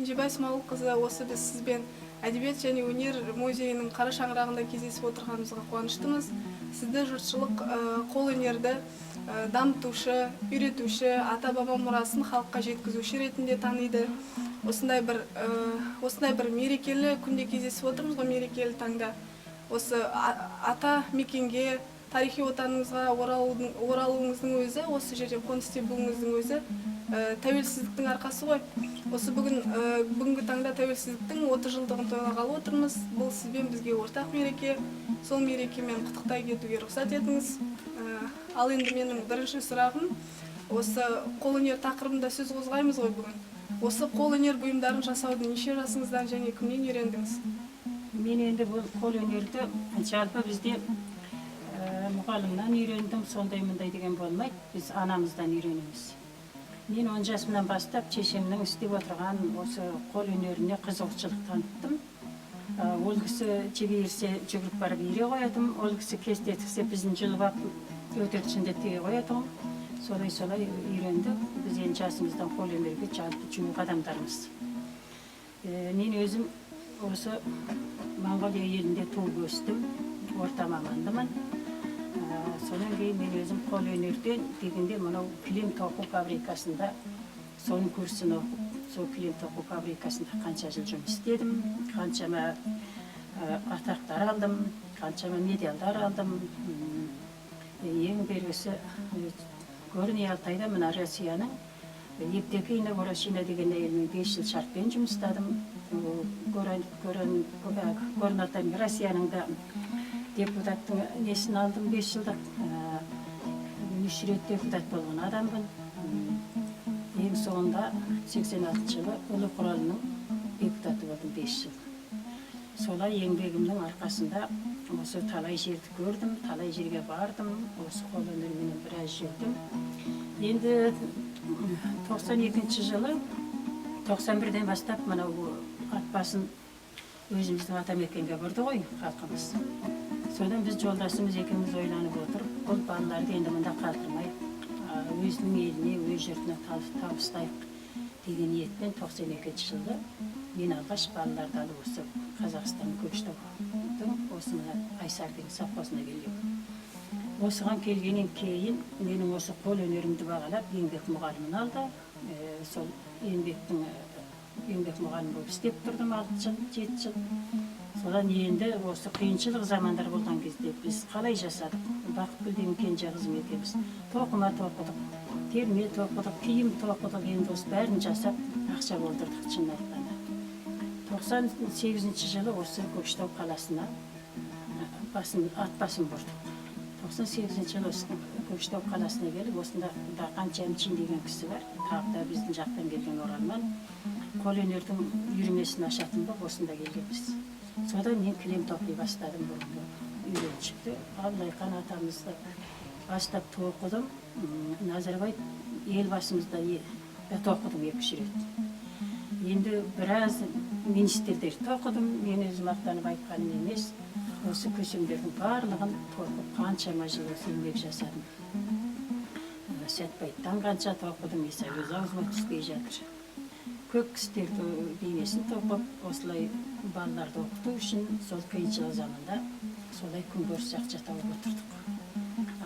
Кенжебай Смағұлқызы, осы біз сізбен Әдебиет және өнер музейінің қара шаңырағында кездесіп отырғанымызға қуаныштымыз. Сізді жұртшылық қолөнерді дамытушы, үйретуші, ата-баба мұрасын халыққа жеткізуші ретінде таниды. Осындай бір мерекелі күнде кездесіп отырмыз ғой, мерекелі таңда. Осы ата мекенге, тарихи отаныңызға оралуыңыздың өзі, осы жерде қоныс тебуіңіздің өзі тәуелсіздіктің арқасы ғой. Осы бүгінгі таңда тәуелсіздіктің 30 жылдығын тойлағалы отырмыз. Бұл сізбен бізге ортақ мереке. Сол мерекемен құттықтай кетуге рұқсат етіңіз. Ал енді менің бірінші сұрағым, осы қолөнер тақырыбында сөз қозғаймыз ғой бүгін. Осы қолөнер бұйымдарын жасауды неше жасыңыздан және кімнен үйрендіңіз? Мен енді бұл қолөнерді жалпы бізде мұғалімнен үйрендім, сондай мындай деген болмайды, біз анамыздан үйренеміз. Мен 10 жасымнан бастап шешемнің істеп отырған осы қолөнеріне қызығушылық таныттым. Ол кісі жіберсе, жүгіріп барып иіре қоятынмын, ол кісі кесте тіксе, біздің жұлып алып өтірікшінде тіге қоятұғым. Солай солай үйрендік. Біз енді жасымыздан қолөнерге жалпы жуық адамдармыз. Мен өзім осы Моңғолия елінде туып өстім, орта мамандымын. Содан кейін мен өзім қолөнерден дегенде мынау кілем тоқу фабрикасында, соның курсын оқып, сол кілем тоқу фабрикасында қанша жыл жұмыс істедім, қаншама атақтар алдым, қаншама медальдар алдым. Ең бергісі Горный Алтайда мына Россияның Евдокия Ворошина деген әйелмен 5 жыл шартпен жұмыстадым. Горный Алтай Россияның да депутаттың несін алдым 5 жылдық. 3 рет депутат болған адаммын. Ең соңында 86 жылы Ұлы Хуралының депутаты болдым 5 жыл. Солай еңбегімнің арқасында осы талай жерді көрдім, талай жерге бардым, осы қолөнерменен біраз жүрдім. Енді 92 жылы, 91-ден бастап мынау ат басын өзіміздің атамекенге бұрды ғой халқымыз. Содан біз жолдасымыз екеуміз ойланып отырып, бұл балаларды енді мында қалдырмай, өзінің еліне, өз жұртына табыстайық деген ниетпен 92 жылы мен алғаш балаларды алып осы Қазақстан Көкшетаудың осы мына Айсар деген совхозына келгенмін. Осыған келгеннен кейін менің осы қол өнерімді бағалап, еңбек мұғалімін алды. Сол еңбек мұғалімі болып істеп тұрдым 6 жыл, 7 жыл. Содан енді осы қиыншылық замандар болған кезде біз қалай жасадық? Бақытгүл деген кенже қызым екеуміз тоқыма тоқыдық, терме тоқыдық, киім тоқыдық, енді осы бәрін жасап ақша болдырдық, шынын айтқанда. 98 жылы осы Көкшетау қаласына ат басын бұрдық. 98 жылы осы Көкшетау қаласына келіп, осында Дархан Жәмчин деген кісі бар, тағы да біздің жақтан келген оралман, қолөнердің үйірмесін ашатын болып осында келгенбіз. Содан мен кілем тоқи бастадым, бұрынғы үйреншікті Абылайхан атамызды бастап тоқыдым. Назарбаев елбасымызды да тоқыдым 2-3 рет. Енді біраз министрлер тоқыдым, мен өзім мақтанып айтқаным емес, осы көсемдердің барлығын тоқып қаншама жыл осы еңбек жасадым. Сәтбаевтан қанша тоқыдым, өз аузыма түспей жатыр. Көп кісілерді бейнесін тоқып, осылай балаларды оқыту үшін сол қиыншылық заманда солай күнкөріс ақша тауып отырдық.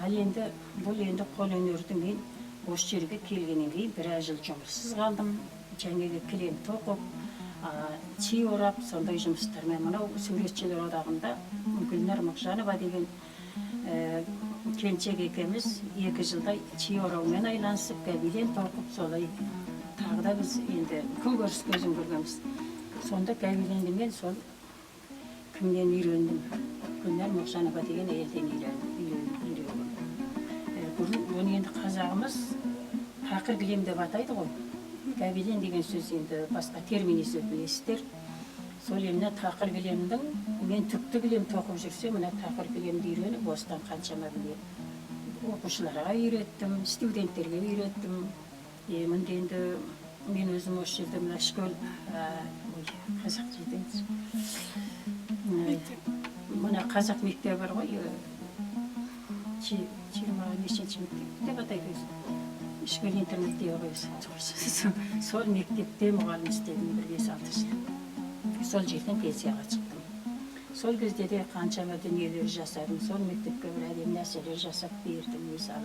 Ал енді бұл енді қолөнерді мен осы жерге келгеннен кейін біраз жыл жұмыссыз қалдым. Жаңағы кілем тоқып, чи орап, сондай жұмыстармен мынау суретшілер одағында Гүлнар Мықжанова деген келіншек екеуміз 2 жылдай чи ораумен айланысып, гобелен тоқып, солай тағы да біз енді күнкөріс көзін көргенбіз. Сонда гобеленді мен сол кімнен үйрендім? Гүлнар Мұқжанова деген әйелден үйренгенмін. Бұны енді қазағымыз тақыр кілем деп атайды ғой. Гобелен деген сөз енді басқа термин есеп білесіздер. Сол енді тақыр кілемдің, мен түкті кілем тоқып жүрсем, мына тақыр кілемді үйреніп, осыдан қаншама міне оқушыларға үйреттім, студенттерге үйреттім. Мында енді мен өзім осы жерде мына школ, ой, қазақша айтайыншы. Мына қазақ мектебі бар ғой, 20 нешінші мектеп деп атайды өзі. Үшкөл интернат дейді ғой, сол мектепте мұғалім істедім бір 5-6 жыл. Сол жерден пенсияға шықтым. Сол кезде де қаншама дүниелер жасадым, сол мектепке бір әдемі нәрселер жасап бердім мысалы.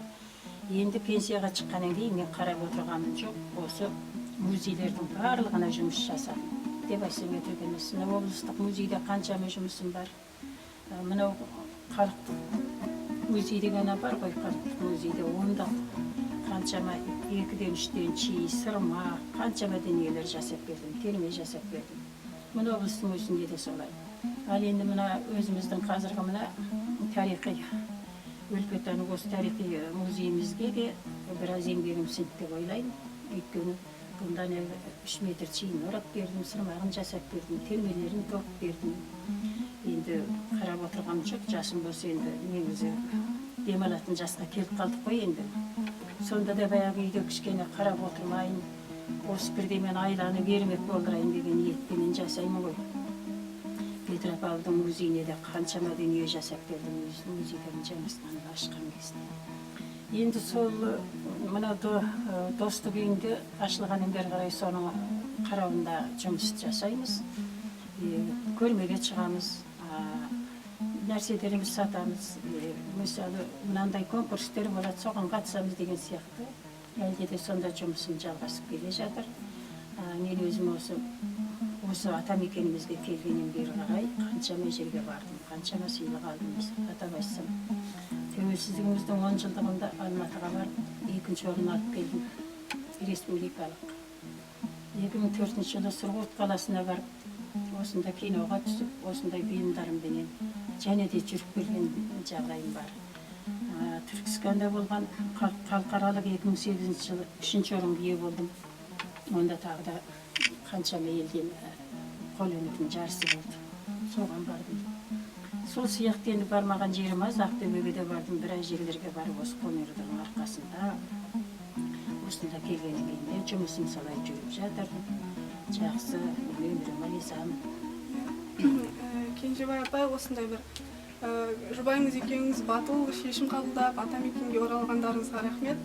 Енді пенсияға шыққаннан кейін мен қарап отырғаным жоқ, осы музейлердің барлығына жұмыс жасадым деп айтсам өтірік емес. Мына облыстық музейде қаншама жұмысым бар. Мынау халықтық музей деген бар ғой, халықтық музейде онда қаншама 2-ден 3-тен ши, сырма, қаншама дүниелер жасап бердім, терме жасап бердім. Мына облыстың өзінде де солай. Ал енді мына өзіміздің қазіргі мына тарихи өлкетану осы тарихи музейімізге де біраз еңбегім сіңді деп ойлаймын. Өйткені бұндан 3 метр шейін орап бердім, сырмағын жасап бердім, термелерін тоқып бердім. Енді қарап отырғаным жоқ, жасым болса енді негізі демалатын жасқа келіп қалдық қой енді. Сонда да баяғы үйде кішкене қарап отырмайын, осы бірдемен айланып ермек болдырайын деген ниетпенен жасаймын ғой. Петропавлдың музейіне де қаншама дүние жасап бердім, музейлердің жаңасынан ашқан кезде. Енді сол мына достық үйінде ашылғаннан бері қарай соның қарауында жұмыс жасаймыз. Көрмеге шығамыз, нәрселерімізді сатамыз. Мысалы, мынандай конкурстар болады, соған қатысамыз деген сияқты. Әлде де сонда жұмысым жалғасып келе жатыр. Мен өзім осы атамекенімізге келгеннен бері қарай қаншама жерге бардым, қаншама сыйлық алдым. Атап айтсам, тәуелсіздігіміздің 10 жылдығында Алматыға барып, 2-ші орын алып келдім, республикалық. 2004 жылы Сұрғұрт қаласына барып, осында киноға түсіп, осындай бұйымдарымменен және де жүріп келген жағдайым бар. Түркістанда болған халықаралық 2008 жылы 3-ші орынға ие болдым. Онда тағы да қаншама елден қолөнердің жарысы болды. Соған бардым. Сол сияқты енді бармаған жерім аз, Ақтөбеге де бардым, біраз жерлерге барып осы қолөнердің арқасында осында келгеннен кейін де жұмысым солай жүріп жатыр. Жақсы, мен өміріме ризамын. Кенжебай апай, осындай бір жұбайыңыз екеуіңіз батыл шешім қабылдап атамекенге оралғандарыңызға рахмет.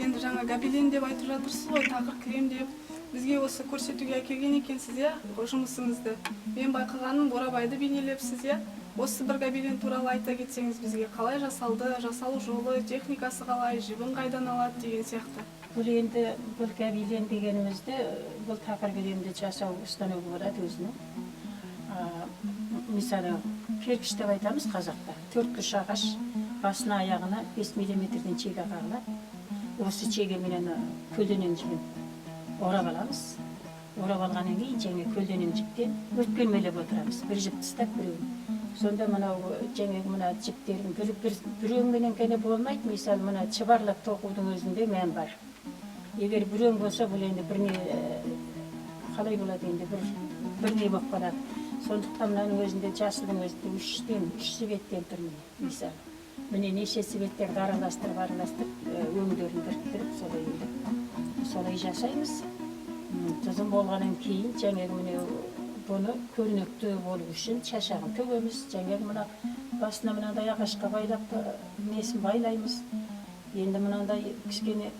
Енді жаңа гобелен деп айтып жатырсыз ғой, тақыр кілем деп. Бізге осы көрсетуге әкелген екенсіз, иә, жұмысыңызды. Мен байқағаным, Бурабайды бейнелепсіз, иә. Осы бір гобелен туралы айта кетсеңіз бізге, қалай жасалды, жасалу жолы, техникасы қалай, жібін қайдан алады деген сияқты. Бұл енді бұл гобелен дегенімізді, бұл тақыр кілемді жасау станогы болады өзінің. Мысалы, керкіш деп айтамыз қазақта. 4 күш ағаш басына аяғына 5 миллиметрден чеге қағылады. Осы чегеменен көлденең жібін орап аламыз. Орап алғаннан кейін және көлденең жіптен өткермелеп отырамыз. Бір жіп тыстап біреуін. Сонда мынау жаңағы мына жіптердің біреуіменен ғана болмайды. Мысалы, мына шыбарлап тоқудың өзінде мән бар. Егер біреуің болса, бұл енді бір не, қалай болады енді, бір не болып қалады. Сондықтан мынаның өзінде жасылдың өзінде үш цветтен тұр міне, мысалы. Міне неше цветтерді араластырып, араластырып, өңдерін біріктіріп, солай енді солай жасаймыз. Тұзым болғаннан кейін жаңағы міне бұны көрнекті болу үшін шашағын төгеміз. Жаңағы мына басына мынандай ағашқа байлап, несін байлаймыз. Енді мынандай кішкене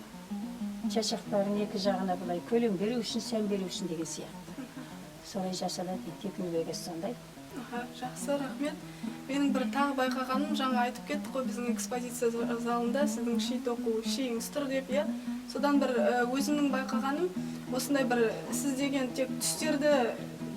шашақтарын екі жағына былай көлем беру үшін, сән беру үшін деген сияқты. Солай жасалады, технологиясы сондай. Аха, жақсы, рахмет. Менің бір тағы байқағаным, жаңа айтып кеттік қой, біздің экспозиция залында сіздің ши тоқу шиіңіз тұр деп, иә. Содан бір өзімнің байқағаным, осындай бір сіз деген тек түстерді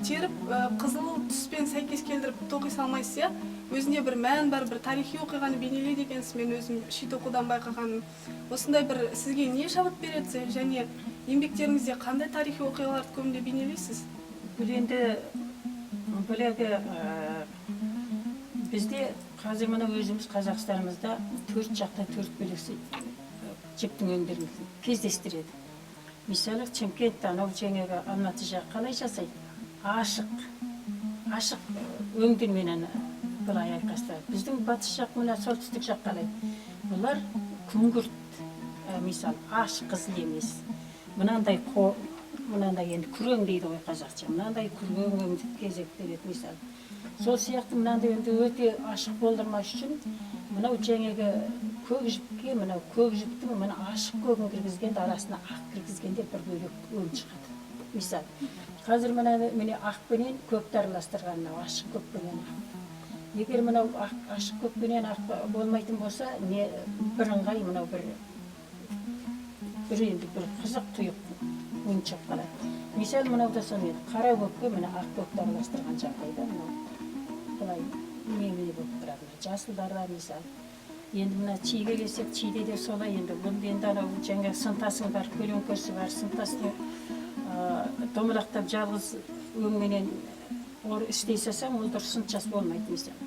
теріп, қызыл түспен сәйкес келтіріп тоқи салмайсыз, иә. Өзінде бір мән бар, бір тарихи оқиғаны бейнелейді екенсіз, мен өзім ши тоқудан байқағаным. Осындай бір сізге не шабыт береді және еңбектеріңізде қандай тарихи оқиғаларды көбінде бейнелейсіз? Бұл енді бөлегі, бізде қазір мына өзіміз Қазақстанымызда төрт жақта төрт бөлек жіптің өңдерін кездестіреді. Мысалы, Шымкент, анау жаңағы Алматы жағы қалай жасайды? Ашық, ашық өңдерменен былай айқастырады. Біздің батыс жақ, мына солтүстік жақ қалай? Бұлар күңгірт, мысалы, ашық қызыл емес. Мынандай мынандай енді күрең дейді ғой қазақша. Мынандай күрең өңді кезек береді мысалы. Сол сияқты мынандай өңді өте ашық болдырмас үшін Мынау жаңағы көк жіпке, мынау көк жіптің мына ашық көгін кіргізгенде, арасына ақ кіргізгенде бір бөлек өң шығады. Мысалы, қазір мына міне ақпенен көкті араластырған, мынау ашық көкпенен ақ. Егер мынау ақ, ашық көкпенен ақ болмайтын болса, не бірыңғай мынау бір бір енді бір қызық тұйық өң шығып қалады. Мысалы, мынау да сондай қара көкке мына ақ көкті араластырған жағдайда мынау былай немене болып тұрады. Жасылдар да мысалы. Енді мына чиге келсек, чиде де солай енді. Бұл енді анау жаңағы сынтасың бар, көлеңкесі бар, сынтасың домалақтап жалғыз өңменен істей салсаң, ол дұрыс сынтас болмайды мысалы.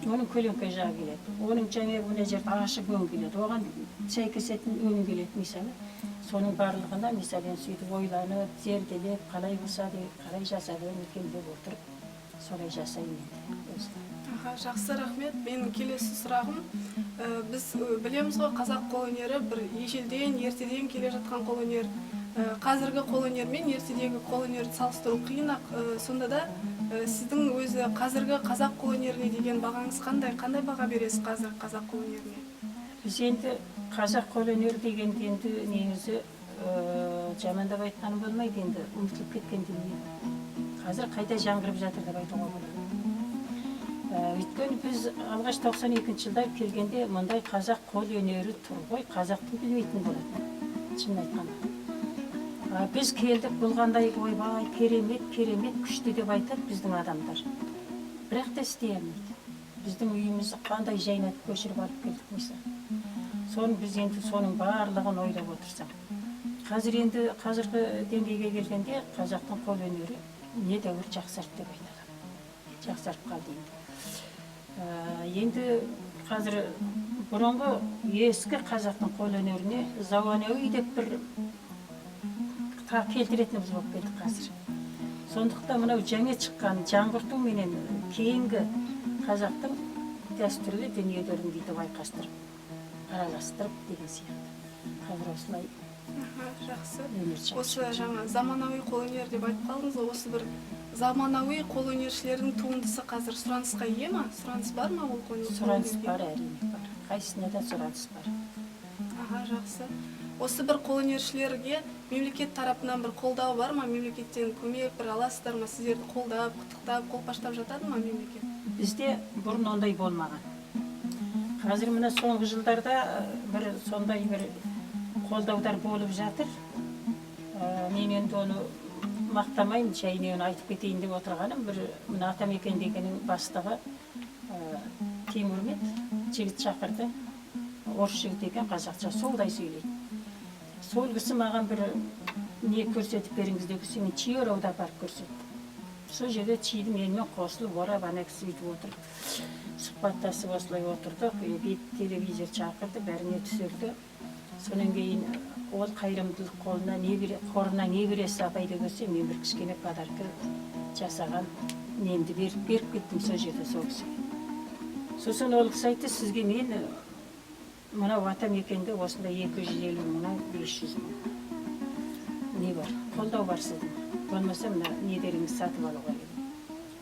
Оның көлеңке жағы келеді, оның жаңағы мына жерде ашық өң келеді, оған сәйкесетін өң келеді мысалы. Соның барлығына мысалы енді сөйтіп ойланып, зерделеп, қалай болса де, қалай жасады екен деп отырып, солай жасаймын енді өзім. Аха, жақсы, рахмет. Менің келесі сұрағым, біз білеміз ғой, қазақ қолөнері бір ежелден, ертеден келе жатқан қолөнер. Қазіргі қолөнер мен ертедегі қолөнерді салыстыру қиын-ақ. Сонда да сіздің өзі қазіргі қазақ қолөнеріне деген бағаңыз қандай? Қандай баға бересіз қазір қазақ қолөнеріне? Біз енді қазақ қолөнері дегенде енді негізі жамандап айтқаным болмайды, енді ұмытылып кеткен дүние. Қазір қайта жаңғырып жатыр деп айтуға болады. Өйткені біз алғаш 92 жылдар келгенде мұндай қазақ қолөнері тұр ғой, қазақтың білмейтін болатын, шынын айтқанда. Біз келдік, бұл қандай, ойбай, керемет, керемет, күшті деп айтады біздің адамдар. Бірақ та істей алмайды. Біздің үйімізді қандай жайнатып көшіріп алып келдік мысалы. Соны біз енді соның барлығын ойлап отырсам. Қазір енді қазіргі деңгейге келгенде қазақтың қолөнері недәуір жақсарды деп айта аламын. Жақсарып қалды енді. Енді қазір бұрынғы ескі қазақтың қолөнеріне заманауи деп бір келтіретініміз болып келдік қазір. Сондықтан мынау жаңа шыққан жаңғырту менен кейінгі қазақтың дәстүрлі дүниелерін бүйтіп айқастырып, араластырып деген сияқты. Қазір осылай Жақсы. өнер шығып Осы жаңа заманауи қолөнер деп айтып қалдыңыз ғой, осы бір заманауи қолөнершілердің туындысы қазір сұранысқа ие ма? Сұраныс бар ма ол Сұраныс қолөнерге? бар, әрине бар. Қайсысына да сұраныс бар. Аха, жақсы. Осы бір қолөнершілерге мемлекет тарапынан бір қолдау бар ма? Мемлекеттен көмек бір аласыздар ма? Сіздерді қолдап, құттықтап, қолпаштап жатады ма мемлекет? Бізде бұрын ондай болмаған. Қазір мына соңғы жылдарда бір сондай бір қолдаудар болып жатыр. Мен енді оны мақтамаймын, жай оны айтып кетейін деп отырғаным, бір мына Атамекен дегеннің бастығы Тимур ме еді, жігіт шақырды. Орыс жігіт екен, қазақша солдай сөйлейді. Сол кісі маған бір не көрсетіп беріңіз деп кісі, мен чи орауды апарып көрсетті. Сол жерде чиді менімен қосылып орап, ана кісі бүйтіп отырып сұхбаттасып осылай отырдық. Бет телевизор шақырды, бәріне түсірді. Содан кейін ол қайырымдылық қолына не бере, қорына не бересіз апай деп көрсе, мен бір кішкене подарка жасаған немді беріп кеттім сол жерде сол кісіге. Сосын ол кісі айтты, сізге мен мынау Атамекенде осындай 250 мыңнан 500 мың не бар, қолдау бар сіздің. Болмаса мына недеріңізді сатып алуға келеді.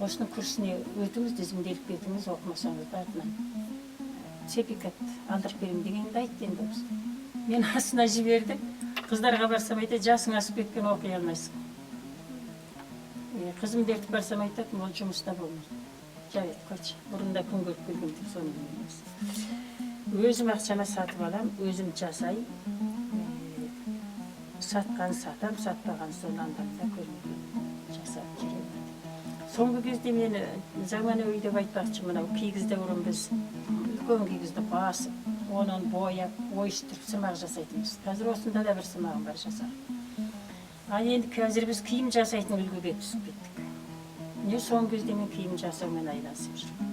Осының курсіне өтіңіз, тізімделіп кетіңіз, оқымасаңыз да артынан сертификат алдырып беремін дегенді айтты енді ол кісі. Мен астына жібердім. Қыздарға барсам айтады, жасың асып кеткен, оқи алмайсың. Қызымды ертіп барсам айтады, ол жұмыста болмайды. Жарайды, қойшы, бұрында күн көріп келген деп соны білмейміз. Өзім ақшама сатып алам, өзім жасаймын. Сатқан сатам, сатпаған соны андамда көрмеген жасап жүремін. Соңғы кезде мені заманауи деп айтпақшы, мынау кигізді бұрын біз үлкен кигізді басып, оның бояп, ойыстырып сымақ жасайтынбыз. Қазір осында да бір сымағым бар жасаған. Ал енді қазір біз киім жасайтын үлгіге түсіп кеттік. Міне соңғы кезде мен киім жасаумен айналысып жүрмін.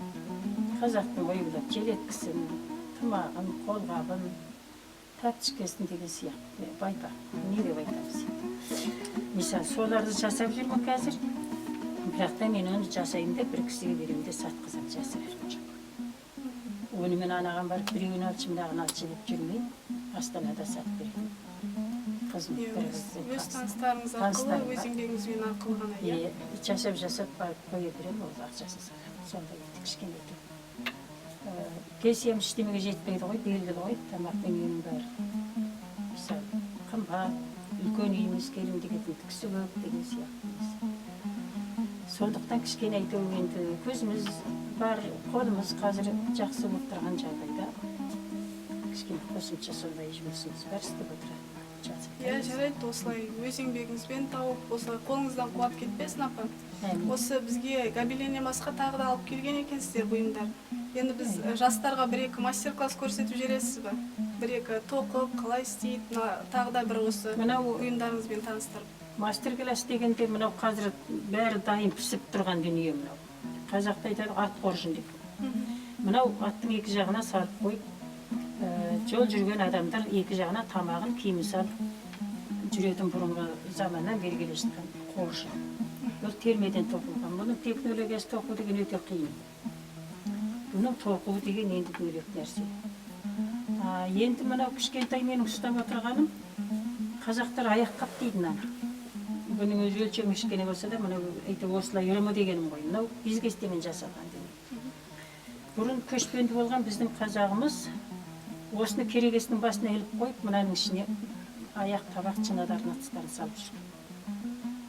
Қазақтың оюлап желеткісін, тымағын, қолғабын, тәптішкесін деген сияқты, байтақ, не деп айтамыз енді. Мысалы, соларды жасап жүрмін қазір. Бірақ та мен оны жасаймын деп бір кісіге беремін де сатқызып жасап жүрген жоқ. Оны мен анаған барып біреуін алшы, мынаған алшы деп жүрмей, Астанада сатып беремін. Қызым бір қызбен Өз таныстым. таныстарыңыз арқылы, Таныстарым өз бар. еңбегіңізбен арқылы ғана, иә? Жасап, жасап барып қоя беремін, ол ақшасын саламын. Сондай еді, кішкене Пенсиям ештемеге жетпейді ғой, белгілі ғой, тамақ пен үйдің бәрі. Мысалы, қымбат, үлкен үйіміз келім деген кісі көп деген сияқты. Сондықтан кішкене әйтеуір енді көзіміз бар, қолымыз қазір жақсы болып тұрған жағдайда кішкене қосымша сондай жұмысымыз бар, істеп отырады. Иә, жарайды, осылай өз еңбегіңізбен тауып, осылай қолыңыздан қуат кетпесін, апа. Осы бізге гобеленнен басқа тағы да алып келген екенсіздер бұйымдар. Енді біз жастарға бір-екі мастер-класс көрсетіп жібересіз бе? Бір-екі тоқып, қалай істейді, мына тағы да бір осы бұйымдарыңызбен таныстырып. Мастер-класс дегенде мынау қазір бәрі дайын пісіп тұрған дүние мынау. Қазақта айтады ат қоржын деп. Мынау аттың екі жағына салып қойып, жол жүрген адамдар екі жағына тамағын, киімін салып жүретін бұрынғы заманнан бері келе жатқан қоржын. Бұл термеден тоқылған. Бұның технологиясы тоқу деген өте қиын. Бұның тоқуы деген енді бөлек нәрсе. Енді мынау кішкентай менің ұстап отырғаным, қазақтар аяқ қап дейді мынаны. Бұның өзі өлшемі кішкене болса да, мынау әйтеуір осылай ырымы дегенім ғой. Мынау без кестемен жасалған дүние. Бұрын көшпенді болған біздің қазағымыз осыны керегесінің басына іліп қойып, мынаның ішіне аяқ, табақ, шыныдарын, ыдыстарын салып жүрген.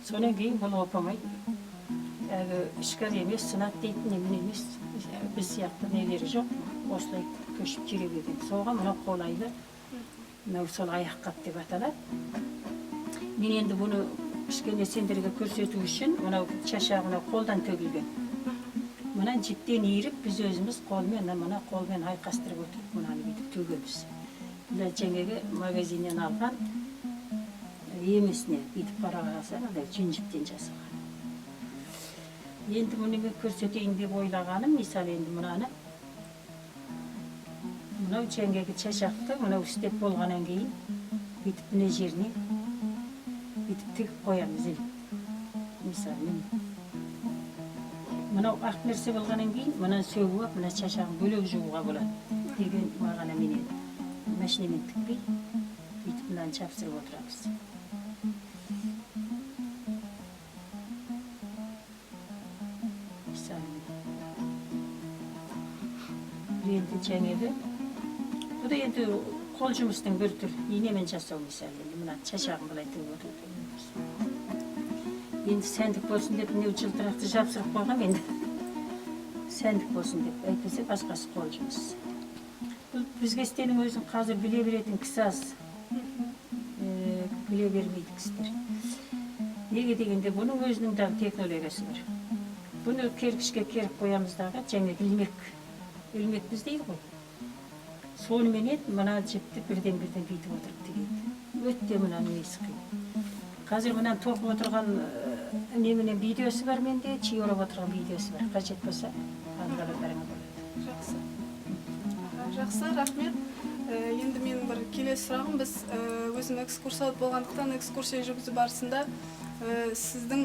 Содан кейін бұл оп-оңай, әлгі ішкер емес, сынат дейтін немен емес, біз сияқты нелері жоқ, осылай көшіп жүре берген. Соған мынау қолайлы, мынау сол аяқ қап деп аталады. Мен енді бұны кішкене сендерге көрсету үшін мынау шашағы мынау қолдан төгілген. Мына жіптен иіріп, біз өзіміз қолмен, мына қолмен айқастырып отырып, мынаны бүйтіп төгеміз. Мына жаңағы магазиннен алған емесіне бүйтіп қараған алсаң, андай жүн жіптен жасалған. Енді мұны мен көрсетейін деп ойлағаным, мысалы енді мынаны, мынау жаңағы шашақты, мынау істеп болғаннан кейін бүйтіп мына жеріне бүйтіп тігіп қоямыз іліп. Мысалы, міне. Мынау ақ нәрсе болғаннан кейін мынаны сөгіп алып, мына шашағын бөлек жууға болады деген мағынаменен машинамен тікпей бүйтіп мынаны жапсырып отырамыз. Мысалы, енді жаңағы бұл да енді қол жұмыстың бір түрі, инемен жасау мысалы, енді мына шашағын былай тігіп отыру. Енді сәндік болсын деп мынау жылтырақты жапсырып қойғам енді. Сәндік болсын деп, әйтпесе басқасы қол жұмыс. Бұл бізге істенің өзін қазір біле беретін кісі аз. Біле бермейді кісілер. Неге дегенде бұның өзінің дағы технологиясы бар. Бұны кергішке керіп қоямыз дағы, жаңағы ілмек. Ілмек біз дейді ғой. Соныменен мына жіпті бірден-бірден бүйтіп отырып тігеді. Өте мынаның несі қиын. Қазір мынаны тоқып отырған неменен видеосы бар менде, чий орап отырған видеосы бар. Қажет болса, алғаларыңа болады. Жақсы. Жақсы, рахмет. Енді менің бір келесі сұрағым, біз өзім экскурсовод болғандықтан экскурсия жүргізу барысында сіздің,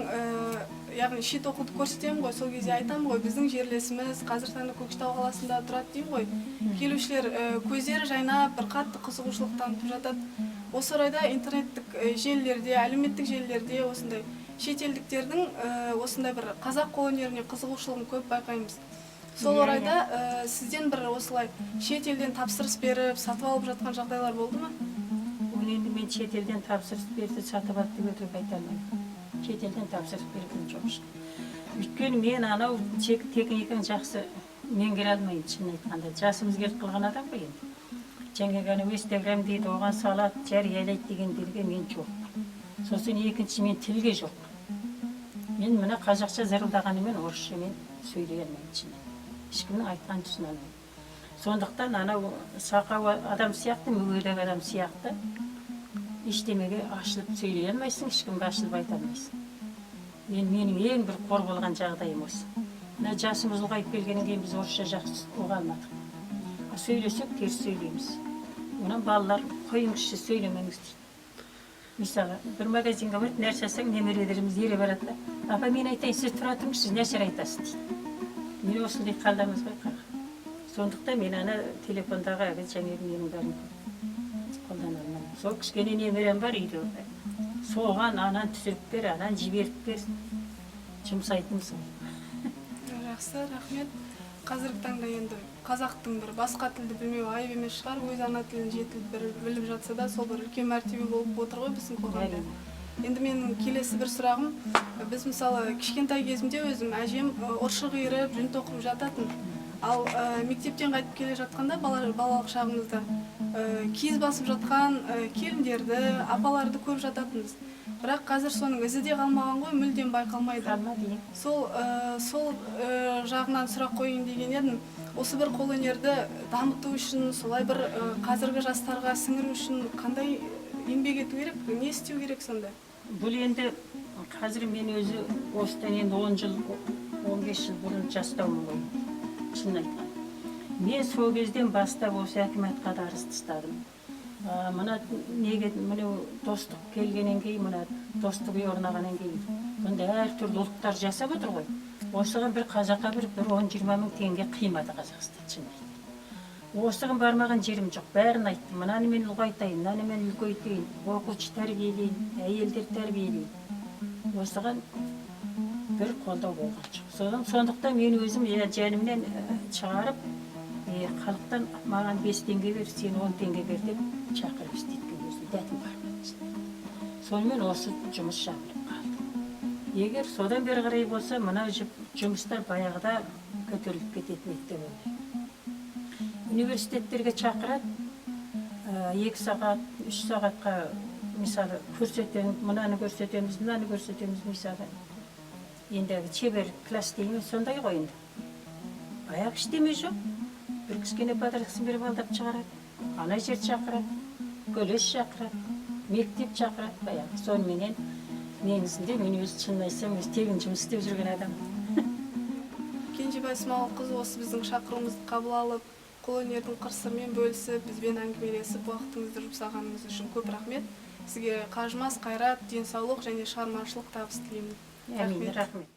яғни ши тоқуды көрсетемін ғой, сол кезде айтамын ғой, біздің жерлесіміз қазіргі таңда Көкшетау қаласында тұрады деймін ғой. Келушілер көздері жайнап, бір қатты қызығушылық танытып жатады. Осы орайда интернеттік желілерде, әлеуметтік желілерде осындай шетелдіктердің осындай бір қазақ қолөнеріне қызығушылығын көп байқаймыз. Сол орайда сізден бір осылай шетелден тапсырыс беріп, сатып алып жатқан жағдайлар болды ма? Оны енді мен шетелден тапсырыс берді, сатып алды деп өтірік айта алмаймын. Шетелден тапсырыс берген жоқ. Өйткені мен анау техниканы жақсы меңгере алмаймын, шынын айтқанда. Жасымыз келіп қалған адам ғой енді. Жаңағы анау Инстаграм дейді, оған салады, жариялайды дегендерге мен жоқ. Сосын екінші мен тілге жоқ. Мен мына қазақша зырылдағанымен орысша мен сөйлей алмаймын шынын. Ешкімнің айтқанын түсіне алмаймын. Сондықтан анау сақау адам сияқты, мүгедек адам сияқты ештемеге ашылып сөйлей алмайсың, ешкімге ашылып айта алмайсың. Менің ең бір қор болған жағдайым осы. Мына жасымыз ұлғайып келгеннен кейін біз орысша жақсы ұға алмадық. Сөйлесек теріс сөйлейміз. Онан балалар қойыңызшы, сөйлемеңіз дейді. Мысалы, бір магазинге барып нәрсе алсаң, немерелеріміз ере барады да, апа мен айтайын, сіз тұра тұрыңыз, сіз нәрсе айтасыз дейді. Мен осындай қалдамыз ғой қарға. Сондықтан мен ана телефондағы әлгі жаңағы ненің бәрін қолдана алмаймын. Сол кішкене немерем бар үйде. Соған анан түсіріп бер, анан жіберіп бер. Жұмсайтыным сол. Жақсы, рахмет. Қазіргі таңда енді Қазақтың бір басқа тілді білмеу айып емес шығар, өз ана тілін жетіліп бір біліп жатса да, сол бір үлкен мәртебе болып отыр ғой біздің қоғамда. Енді менің келесі бір сұрағым: біз, мысалы, кішкентай кезімде өзім әжем ұршық иіріп, жүн тоқып жататын. Ал мектептен қайтып келе жатқанда балалық шағымызда киіз басып жатқан келіндерді, апаларды көріп жататынбыз. Бірақ қазір соның ізі де қалмаған ғой, мүлдем байқалмайды. Қалмады, иә. Сол жағынан сұрақ қояйын деген едім. Осы бір қолөнерді дамыту үшін, солай бір қазіргі жастарға сіңіру үшін қандай еңбек ету керек, не істеу керек сонда? Бұл енді қазір мен өзі осыдан енді 10 жыл, 15 жыл бұрын жастаумын ғой, шынын айтқанда. Мен сол кезден бастап осы әкіматқа да арыз тастадым. Мына неге, мынау Достық келгеннен кейін, мына Достық үй орнағаннан кейін, бұнда әртүрлі ұлттар жасап отыр ғой. Осыған бір қазаққа бір 10-20 мың теңге қимады Қазақстан, шынын айтқанда. Осыған бармаған жерім жоқ, бәрін айттым: мынаны мен ұлғайтайын, мынаны мен үлкейтейін, оқушы тәрбиелейін, әйелдер тәрбиелейін. Осыған бір қолдау болған жоқ. Содан, сондықтан мен өзім жанымнан шығарып, халықтан маған 5 теңге бер, сен 10 теңге бер деп шақырып істеткен, өзім дәтім бармады. Сонымен осы жұмыс жабылып қалды. Егер содан бері қарай болса, мына жұмыстар баяғыда көтеріліп кететін еді деп ойлаймын. Университеттерге шақырады, 2 сағат, 3 сағатқа, мысалы, көрсетеміз, мынаны көрсетеміз, мынаны көрсетеміз. Мысалы, енді шебер класс дейміз, сондай ғой. Енді баяғы ештеме жоқ, бір кішкене подаркасын беріп алдап шығарады. Ана жер шақырады, колледж шақырады, мектеп шақырады баяғы. Соныменен негізінде мен өзі, шынын айтсам, өзі тегін жұмыс істеп жүрген адаммын. Кенжебай Смағұлқызы, осы біздің шақыруымызды қабыл алып, қолөнердің қыр сырымен бөлісіп, бізбен әңгімелесіп, уақытыңызды жұмсағаныңыз үшін көп рахмет. Сізге қажымас қайрат, денсаулық және шығармашылық табыс тілеймін. Әмин, рахмет.